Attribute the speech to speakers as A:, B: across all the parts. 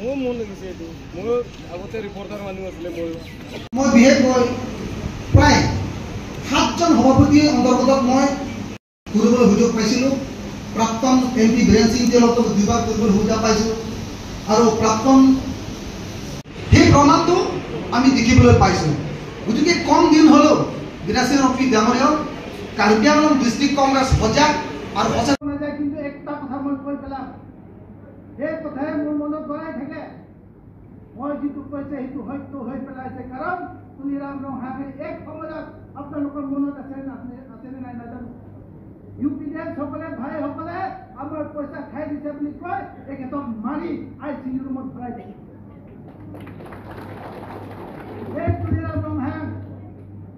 A: মোৰ মন লাগিছে এইটো। মোৰ আগতে ৰিপৰ্টাৰ মানুহ আছিলে ময়ো।
B: মই বিশেষকৈ প্ৰায় 7জন সভাপতিৰ অন্তৰ্গতত মই কৰিবলৈ সুযোগ পাইছিলোঁ। প্ৰাক্তন এম পি বীৰেণ সিং লগত দুবাৰ কৰিবলৈ সুবিধা পাইছোঁ আৰু প্ৰাক্তন সেই প্ৰমাণটো আমি দেখিবলৈ পাইছোঁ। গতিকে কম দিন হ'লেও বীৰেণ ৰফি ডাঙৰীয়াও কাৰ্বি আংলং ডিষ্ট্ৰিক্ট কংগ্ৰেছ সজাগ আৰু সচেতন
C: নাযায়। কিন্তু একটা কথা মই কৈ পেলাম, সেই কথাই মোৰ মনত ভৰাই থাকে। মই যিটো কৈছে সেইটো সত্য হৈ পেলাইছে। কাৰণ তুলিৰাম ৰংহাঙে এক সময়ত আপোনালোকৰ মনত আছে আছেনে নাই নাজানো, ইউ পি ডি এফসকলে ভাইসকলে আমাৰ পইচা খাই দিছে বুলি কৈ তেখেতক মাৰি I C U ৰুমত ভৰাই দিছে। এই তুলিৰাম ৰংহাং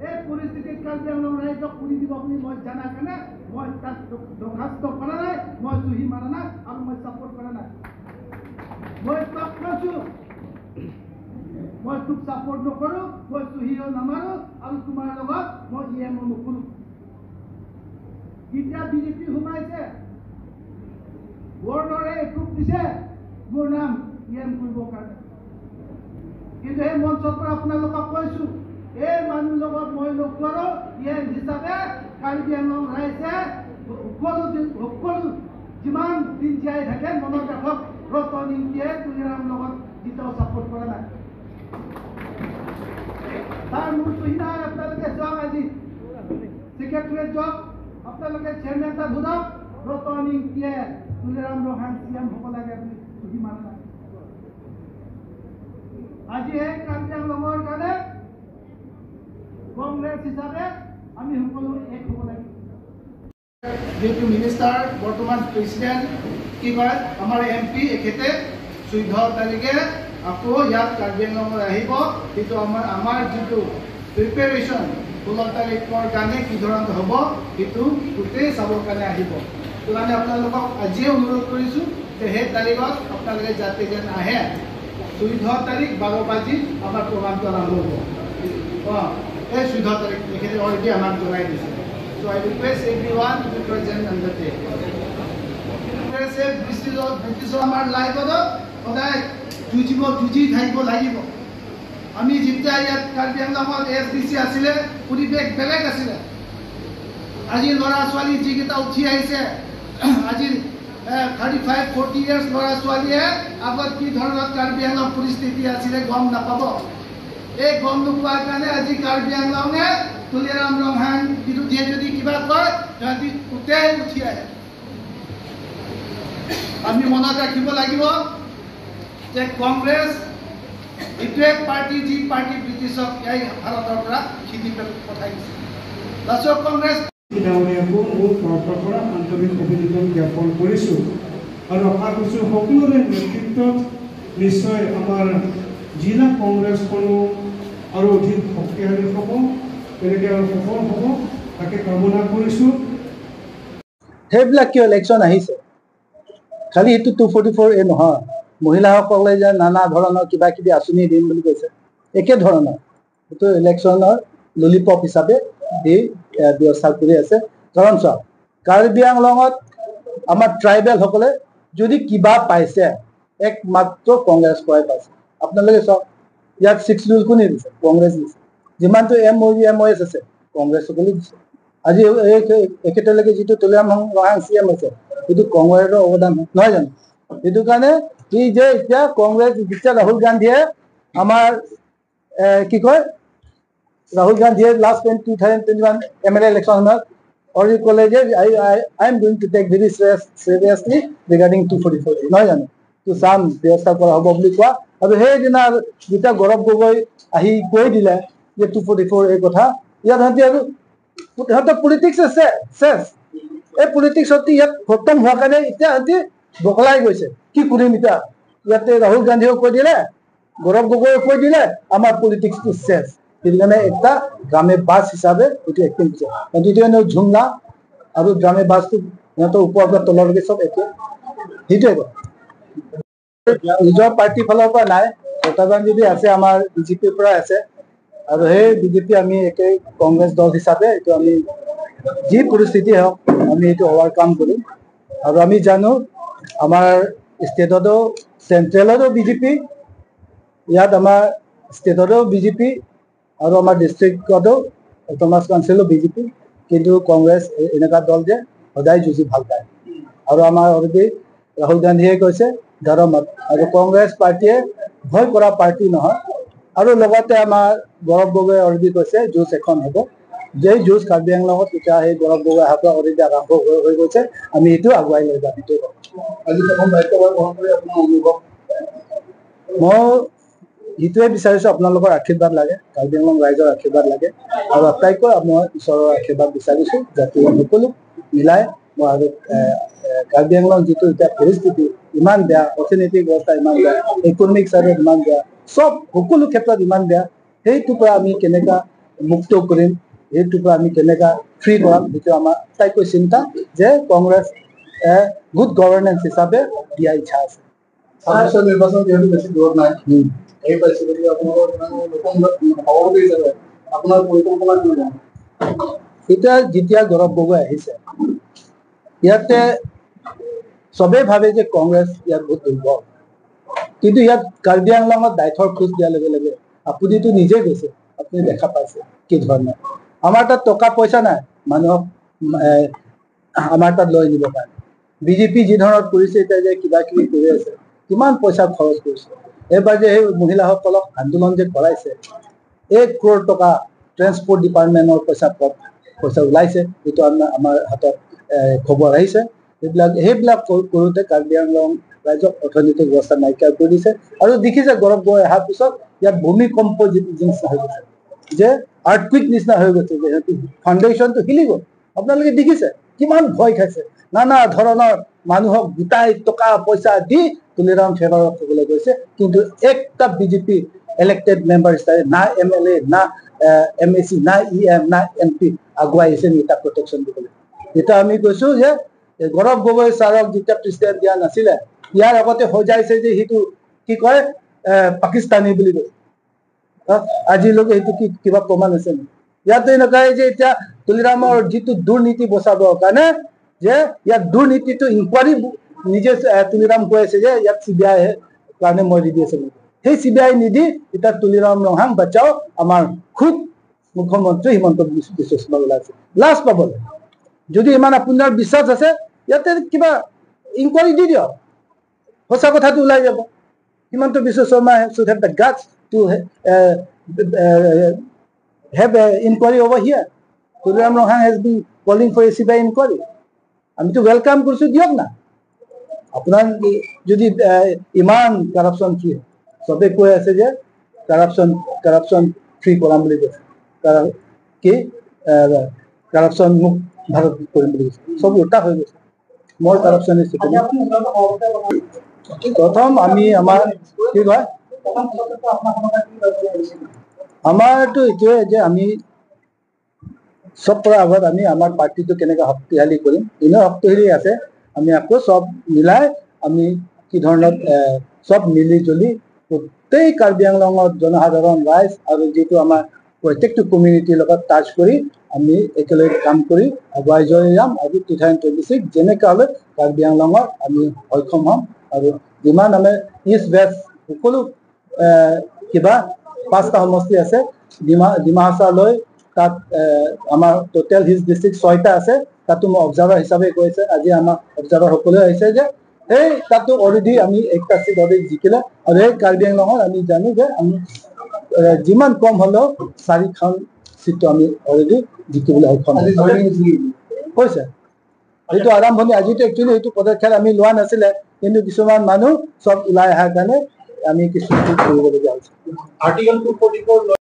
C: এই পৰিস্থিতিত কাৰ্বি আংলং ৰাইজক পুৰি দিব বুলি মই জনাৰ কাৰণে মই তাত দৰখাস্ত কৰা নাই, মই চহী মাৰা নাই আৰু মই ছাপোৰ্ট কৰা নাই। মই তাক কৈছোঁ, মই তোক ছাপোৰ্ট নকৰোঁ, মই চহীও নামাৰোঁ আৰু তোমাৰ লগত মই ই এমো নকৰোঁ। যেতিয়া বিজেপি সোমাইছে, গভৰ্ণৰে এপ্ৰুভ দিছে মোৰ নাম ই এম কৰিবৰ কাৰণে। কিন্তু সেই মঞ্চৰ পৰা আপোনালোকক কৈছোঁ, এই মানুহ লগত মই নকৰোঁ। ই এম হিচাপে কাৰ্বি আংলং ৰাইজে সকলো দিন সকলো যিমান দিন জীয়াই থাকে মনত ৰাখক, ৰতন ইংতিয়ে তুলিৰাম লগত কেতিয়াও ছাপোৰ্ট কৰা নাই। তাৰ মোৰ চহী নাই। আপোনালোকে যাওক, আজি ছেক্ৰেটাৰীত যাওক, আপোনালোকে চেয়াৰমেন তাত সোধক, ৰতন ইংতিয়ে তুলিৰাম ৰংহাং চি এম হ'ব লাগে বুলি চহী মাৰা নাই। আজি এই কাৰ্বি আংলঙৰ কাৰণে কংগ্ৰেছ হিচাপে আমি সকলো এক হ'ব লাগিব।
D: যিহেতু মিনিষ্টাৰ বৰ্তমান প্ৰেচিডেণ্ট কি কয় আমাৰ এম পি এখেতে 14 তাৰিখে আকৌ ইয়াত কাৰ্বি আংলঙত আহিব। কিন্তু আমাৰ যিটো প্ৰিপেৰেশ্যন 16 তাৰিখৰ কাৰণে কি ধৰণত হ'ব সেইটো গোটেই চাবৰ কাৰণে আহিব। সেইটো কাৰণে আপোনালোকক আজিয়ে অনুৰোধ কৰিছোঁ যে সেই তাৰিখত আপোনালোকে যাতে যেন আহে। 14 তাৰিখ 12 বাজি আমাৰ প্ৰগ্ৰামটো আৰম্ভ হ'ব। এই 14 তাৰিখ তেখেতে অলৰেডি আমাক জনাই দিছে। So I request everyone to be present on the day. কংগ্ৰেছে ব্ৰিটিছৰ আমাৰ লাইফত সদায় যুঁজি থাকিব লাগিব। আমি যেতিয়া ইয়াত কাৰ্বি আংলঙত এছ ডি চি আছিলে, পৰিৱেশ বেলেগ আছিলে। আজি ল'ৰা ছোৱালী যিকেইটা উঠি আহিছে, আজি 35 40 ইয়াৰ্ছ ল'ৰা ছোৱালীয়ে আগত কি ধৰণৰ কাৰ্বি আংলং পৰিস্থিতি আছিলে গম নাপাব। এই গম নোপোৱাৰ কাৰণে আজি কাৰ্বি আংলঙে তুলিৰাম ৰংহাং বিৰোধীয়ে যদি কিবা কয় সিহঁতি গোটেই উঠি আহে। আমি মনত ৰাখিব লাগিব যে কংগ্ৰেছ এইটোৱে পাৰ্টি যি পাৰ্টি ব্ৰিটিছক এই ভাৰতৰ পৰা খেদি পঠাই দিছে। তাৰপিছত কংগ্ৰেছ
E: ডাঙৰীয়াকো মোৰ তৰফৰ পৰা আন্তৰিক অভিনন্দন জ্ঞাপন কৰিছোঁ আৰু আশা কৰিছোঁ সকলোৰে নেতৃত্বত নিশ্চয় আমাৰ জিলা কংগ্ৰেছখনো আৰু অধিক শক্তিশালী হ'ব, তেনেকৈ আৰু সফল হ'ব তাকে কামনা কৰিছোঁ।
F: সেইবিলাক কিয় ইলেকশ্যন আহিছে, খালি সেইটো 244 এ নহয়, মহিলাসকলে যে নানা ধৰণৰ কিবা কিবি আঁচনি দিম বুলি কৈছে, একে ধৰণৰ সেইটো ইলেকশ্যনৰ ললিপপ হিচাপে দি ব্যৱস্থা কৰি আছে। কাৰণ চাওক, কাৰ্বি আংলঙত আমাৰ ট্ৰাইবেলসকলে যদি কিবা পাইছে একমাত্ৰ কংগ্ৰেছ পৰাই পাইছে। আপোনালোকে চাওক, ইয়াত 6 ৰুল কোনে দিছে? কংগ্ৰেছ দিছে। যিমানটো এম অ' এম অ' এছ আছে কংগ্ৰেছসকলে দিছে। আজি এখেতলৈকে যিটো তুলিৰাম ৰংহাং চি এম হৈছে সেইটো কংগ্ৰেছৰ অৱদান নহয় জানো? সেইটো কাৰণে কি যে এতিয়া কংগ্ৰেছ যেতিয়া ৰাহুল গান্ধীয়ে আমাৰ কি কয়, ৰাহুল গান্ধীয়ে last 2021 M L A ইলেকশ্যনত অলৰেডি ক'লে যে I am going to take very seriously regarding 244, নহয় জানো? তো চাম ব্যৱস্থা কৰা হ'ব বুলি কোৱা। আৰু সেইদিনা যেতিয়া গৌৰৱ গগৈ আহি কৈ দিলে যে 244 এই কথা, ইয়াত সিহঁতি আৰু সিহঁতৰ পলিটিক্স আছে চেছ। এই পলিটিক্সত ইয়াত খতম হোৱাৰ কাৰণে এতিয়া সিহঁতি বকলাই গৈছে, কি কৰিম এতিয়া? ইয়াতে ৰাহুল গান্ধীয়েও কৈ দিলে, গৌৰৱ গগৈয়েও কৈ দিলে, আমাৰ পলিটিক্সটো চেছ। সেইটো কাৰণে এটা ড্ৰামে বাছ হিচাপে এইটো এক্টিং কৰিছে। কিন্তু এইটো এনেও ঝুমলা আৰু ড্ৰামে বাছটো সিহঁতৰ ওপৰৰ পৰা তললৈকে চব একে, সেইটোৱে কথা। নিজৰ পাৰ্টিৰ ফালৰ পৰা নাই, প্ৰত্যাহ্বান যদি আছে আমাৰ বিজেপিৰ পৰা আছে। আৰু সেই বিজেপি আমি একে কংগ্ৰেছ দল হিচাপে এইটো আমি যি পৰিস্থিতি হওক আমি এইটো অভাৰকাম কৰিম। আৰু আমি জানো আমাৰ ষ্টেটতো, চেণ্ট্ৰেলতো বিজেপি, ইয়াত আমাৰ ষ্টেটতো বিজেপি আৰু আমাৰ ডিষ্ট্ৰিক্টতো অট'নমাছ কাউন্সিলো বিজেপি। কিন্তু কংগ্ৰেছ এনেকুৱা দল যে সদায় যুঁজি ভাল পায়। আৰু আমাৰ অলৰেডি ৰাহুল গান্ধীয়ে কৈছে ধৰমত, আৰু কংগ্ৰেছ পাৰ্টীয়ে ভয় কৰা পাৰ্টি নহয়। আৰু লগতে আমাৰ গৌৰৱ গগৈ অলৰেডি কৈছে যুঁজ এখন হ'ব, যেই যুঁজ কাৰ্বি আংলঙত এতিয়া সেই গৌৰৱ গগৈ অহাৰ পৰা অলৰেডি আৰম্ভ হৈ গৈছে। আমি এইটো আগুৱাই লৈ যাম। সেইটোৱে
B: আজি প্ৰথম দায়িত্বভাৰ গ্ৰহণ কৰি আপোনাৰ অনুভৱ?
F: মই সেইটোৱে বিচাৰিছোঁ, আপোনালোকৰ আশীৰ্বাদ লাগে, কাৰ্বি আংলং ৰাইজৰ আশীৰ্বাদ লাগে, আৰু আটাইতকৈ মই ঈশ্বৰৰ আশীৰ্বাদ বিচাৰিছোঁ যাতে সকলো মিলাই মই আৰু কাৰ্বি আংলং যিটো এতিয়া পৰিস্থিতি ইমান বেয়া, অৰ্থনৈতিক অৱস্থা ইমান বেয়া, ইকনমিক চাইডত ইমান বেয়া, চব সকলো ক্ষেত্ৰত ইমান বেয়া, সেইটোৰ পৰা আমি কেনেকুৱা মুক্ত কৰিম, সেইটোৰ পৰা আমি কেনেকুৱা ফ্ৰী কৰাম, সেইটো আমাৰ আটাইতকৈ চিন্তা যে কংগ্ৰেছ গুড গভৰ্ণেন্স হিচাপে দিয়া ইচ্ছা আছে।
B: ছাব্বিছৰ নিৰ্বাচন যিহেতু বেছি দূৰত নাই, আহি পাইছে, গতিকে আপোনালোকৰ নতুন সভাপতি হিচাপে আপোনাৰ পৰিকল্পনা কি?
F: এতিয়া যেতিয়া গৌৰৱ গগৈ আহিছে, ইয়াতে চবেই ভাবে যে কংগ্ৰেছ ইয়াত বহুত দুৰ্বল, কিন্তু ইয়াত কাৰ্বি আংলঙত দায়িত্বৰ খোজ দিয়াৰ লগে লগে আপুনিতো নিজে গৈছে, আপুনি দেখা পাইছে কি ধৰণৰ আমাৰ তাত টকা পইচা নাই মানুহক আমাৰ তাত লৈ নিব কাৰণে। বিজেপি যি ধৰণত কৰিছে, এতিয়া যে কিবা কিবি কৰি আছে, কিমান পইচা খৰচ কৰিছে। এইবাৰ যে সেই মহিলাসকলক আন্দোলন যে কৰাইছে, 1 ক্ৰ'ৰ টকা ট্ৰেন্সপৰ্ট ডিপাৰ্টমেণ্টৰ পইচা ওলাইছে, এইটো আমাৰ হাতত খবৰ আহিছে। সেইবিলাক কৰোঁতে কাৰ্বি আংলং ৰাইজক অৰ্থনৈতিক অৱস্থা নাইকিয়া কৰি দিছে। আৰু দেখিছে গৌৰৱ গগৈ অহাৰ পিছত ইয়াত ভূমিকম্প নিচিনা হৈ গৈছে, যে আৰ্থকুইক নিচিনা হৈ গৈছে, যে সিহঁতি ফাউণ্ডেশ্যনটো হিলি গ'ল। আপোনালোকে দেখিছে কিমান ভয় খাইছে, নানা ধৰণৰ মানুহক গোটাই টকা পইচা দি তুলিৰাম ফেভাৰত ক'বলৈ গৈছে, কিন্তু একটা বিজেপি ইলেক্টেড মেম্বাৰ হিচাপে না এমএলএ, না এমএচি, না ইএম, না এমপি আগুৱাই আহিছে নেকি তাক প্ৰটেকশ্যন দিবলৈ? এতিয়া আমি কৈছো যে গৌৰৱ গগৈ ছাৰক যেতিয়া প্ৰেচিডেণ্ট দিয়া নাছিলে, ইয়াৰ আগতে সজাইছে যে সেইটো কি কয় পাকিস্তানী বুলি কৈছে, আজিলৈকে সেইটো কি কিবা প্ৰমাণ আছে নেকি? ইয়াত এনেকুৱাই যে এতিয়া তুলিৰামৰ যিটো দুৰ্নীতি বচাবৰ কাৰণে যে ইয়াত দুৰ্নীতিটো ইনকুৱাৰী নিজে তুলিৰাম কৈ আছে যে ইয়াত চিবিআই কাৰণে মই ৰেডি আছে। সেই চিবিআই নিদি এতিয়া তুলিৰাম ৰংহাং বাচাও আমাৰ খুব মুখ্যমন্ত্ৰী হিমন্ত বিশ্ব শৰ্মা ওলাইছে লাজ পাবলৈ। যদি ইমান আপোনাৰ বিশ্বাস আছে, ইয়াতে কিবা ইনকুৱাৰী দি দিয়ক, সঁচা কথাটো ওলাই যাব। Himanta Biswa Sarma should have the guts to have a inquiry over here. Tuliram Ronghang has been calling for a CBI inquiry. আমিতো welcome কৰিছো, দিয়ক না। আপোনাৰ যদি ইমান কাৰাপশ্যন ফ্ৰী, চবে কৈ আছে যে কাৰাপশ্যন ফ্ৰী কৰাম বুলি কৈছে, কি কাৰাপশ্যন মুক্ত ভাৰত কৰিম বুলি কৈছে, চব উল্টা হৈ গৈছে। মোৰ কাৰাপশ্যন প্ৰথম আমি আমাৰ কি কয় আমাৰতো এইটোৱে যে আমি চব পৰা আগত আমি আমাৰ পাৰ্টিটো কেনেকৈ শক্তিশালী কৰিম। এনেও শক্তিশালী আছে, আমি আকৌ চব মিলাই আমি কি ধৰণত চব মিলি জুলি গোটেই কাৰ্বি আংলঙত জনসাধাৰণ ৰাইজ আৰু যিটো আমাৰ প্ৰত্যেকটো কমিউনিটিৰ লগত টাচ কৰি আমি একেলগে কাম কৰি আগুৱাই যাম। আৰু 2026 যেনেকুৱা হ'লে কাৰ্বি আংলঙত আমি সক্ষম হ'ম। আৰু যিমান আমি ইষ্ট ৱেষ্ট সকলো কিবা পাঁচটা সমষ্টি আছে, ডিমা হাছাওলৈ তাত আমাৰ টোটেল হিলছ ডিষ্ট্ৰিক্ট ছয়টা আছে, তাতো মই অবজাৰ্ভাৰ হিচাপে কৈছে, আজি আমাৰ অবজাৰ্ভাৰ সকলোৱে আহিছে যে সেই তাতো অলৰেডি আমি একটা চিট অলৰেডি জিকিলে। আৰু সেই কাৰ্বি আংলঙত আমি জানো যে আমি যিমান কম হ'লেও চাৰিখন চিটটো আমি অলৰেডি জিকিবলৈ সক্ষম হৈছে। সেইটো আৰম্ভণি আজিতো একচুৱেলি সেইটো পদক্ষেপ আমি লোৱা নাছিলে, কিন্তু কিছুমান মানুহ চব ওলাই অহাৰ কাৰণে আমি কিছু কৰিবলগীয়া হৈছে।
B: আৰ্টিকেল 244